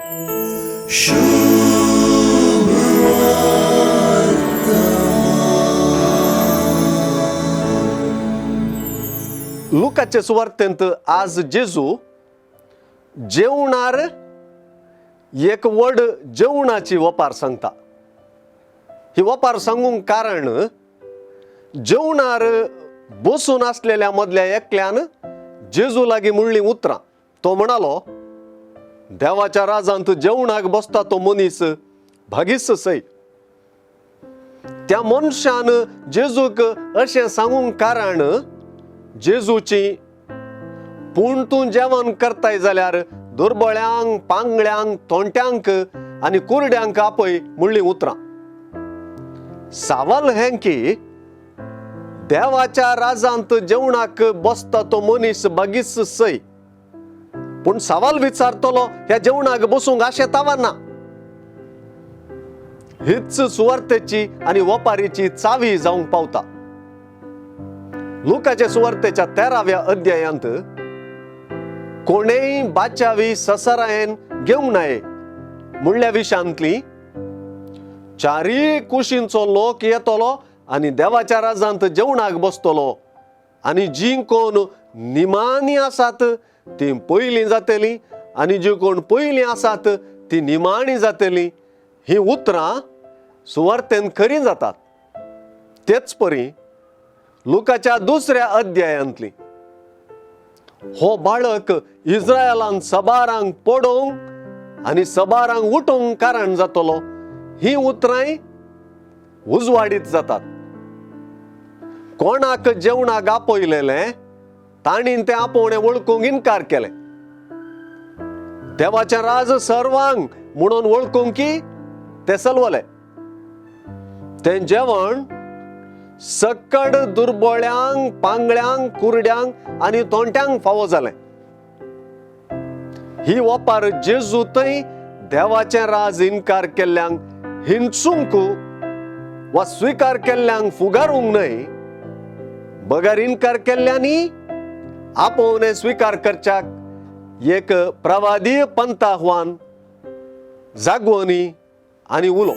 लुकाचे सुवार्तेंत आज जेजू जेवणार एक व्हड जेवणाची वपार सांगता. ही वपार सांगूंक कारण जेवणार बसून आसलेल्या मदल्या एकल्यान जेजू लागीं म्हणलीं उतरां. तो म्हणालो, देवाच्या राजांत जेवणाक बसता तो मनीस भागीस सय. त्या मनशान जेजूक अशें सांगूंक कारण जेजूची पूण तूं जेवण करताय जाल्यार दुर्बळ्यांक, पांगळ्यांक, तोंट्यांक आनी कुरड्यांक आपय म्हणलीं उतरां. सवाल हें की देवाच्या राजांत जेवणाक बसता तो मनीस बागीस सय, पूण सवाल विचारतलो ह्या जेवणाक बसूंक आशेतावा ना. हीच सुवार्तेची आनी वपारीची चावी जावंक पावता. लुकाच्या सुवार्तेच्या 13व्या अध्यायांत कोणेय बाचावी ससरायेन घेवंक नाये म्हणल्या विशांतली चारीय कुशींचो लोक येतलो आनी देवाच्या राजांत जेवणाक बसतलो आनी जीं कोण निमाणी आसात तीं पयलीं जातलीं आनी जीं कोण पयलीं आसात तीं निमाणी जातलीं. हीं उतरां सुवार्तेन खरीं जातात. तेच परी लुकाच्या 2ऱ्या अध्यायांतली हो बाळक इस्रायलान सबारांक पडोवंक आनी सबारांक उठोवंक कारण जातलो ही उतरांय उजवाडीत जातात. कोणाक जेवणाक आपयलेलें तांणी तें आपोवणें वळखूंक इनकार केलें. देवाचें राज सर्वांक म्हणून वळखूंक की ते सलवले. तें जेवण सक्कड दुर्बळ्यांक, पांगळ्यांक, कुरड्यांक आनी तोंट्यांक फावो जालें. ही वपार जेजू थंय देवाचें राज इनकार केल्ल्यांक हिंसूंक वा स्विकार केल्ल्यांक फुगारूंक न्हय, बगर इनकार केल्ल्यांनी आपोवणें स्विकार करच्याक एक प्रवादीय पंताह्वान, जागवणी आनी उलो.